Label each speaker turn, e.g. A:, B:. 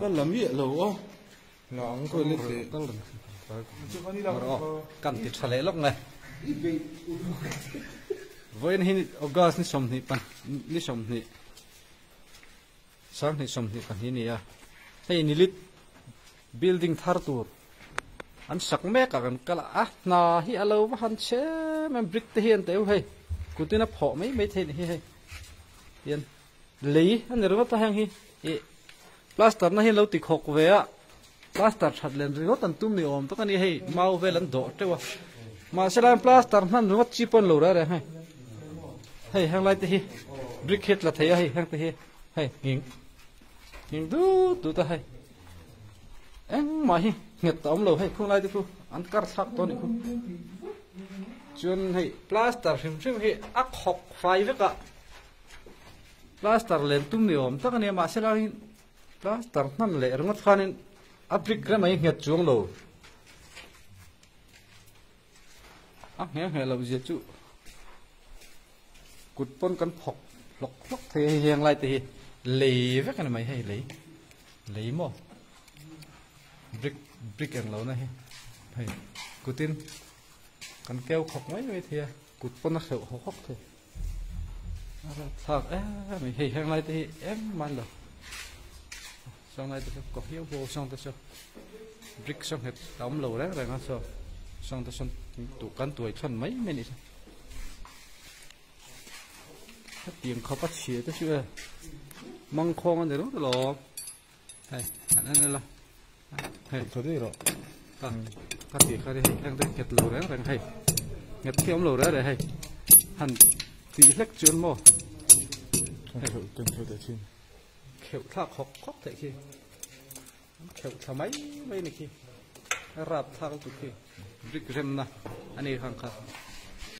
A: Ka la miah lo a.
B: La ang
A: Toilet leh.
C: Kan ti tha leh lawk nge. Vawiin hi August ni sawmhnih pan ni sawmhnih sanghnih sawmhnih pahnih a ni a. Hei nilit building thar tur an sak mek a kan kal a, a hna hi a lo va han chhe em em brick te hi an teuh hei kutin a phawh mai mai theih a nih hi hei hian lei a ni ringawt a heng hi ih plaster na hi an lo ti khawk ve a plaster that len ringawt an tum ni awm tak a ni hei mau vel an dawh teuh a mahse lai plaster hman ringawt chi pawh an lo reh reng hei hei heng lai te hi brick hi a tla thei a hei heng te hi hei nghing nghing dut dut a hei. Engmah hi nghet a awm lo hei khung lai te khu an kar thlak tawh a nih khu chuan hei plaster hrim hrim hi a khawk fai vek a plaster len tum ni awm tak a nia mahse lai in plaster hman leh ringawt khanin a brick rem mai nghet chuang lo a ngheh ngheh loh zia chu kut pawn kan phawk hlawk hlawk thei a hei heng lai te hi lei vek a ni mai hei lei lei maw brick brick eng lo na hi hei kutin kan keu khawk mai mai thei a kut pawn a hreuh hawk hawk thei a thlak em mai hei heng lai te hi engmah an lo saw lai te chu kaw hiau huau saw te chu brick saw nghet a awm lo reng reng a saw saw te sawn duh kan tuai chhawn mai mai a nih chu hetiang khawp a chhia te chu e mangkhawng a ni ringawt alawm hei han en ila hei
B: tha daih rawh
C: ka ka tih kha hei heng te nghet lo reng reng hei nghet khi awm lo reng reng hei han tih hlek chuan maw
B: kan kheuh kan kheuh teh thin.
C: Kheuh thlak hawk hawk theih khi an kheuh thla mai mai a ni khi a rap thlak lutuk khi brick remna a ni khang kha.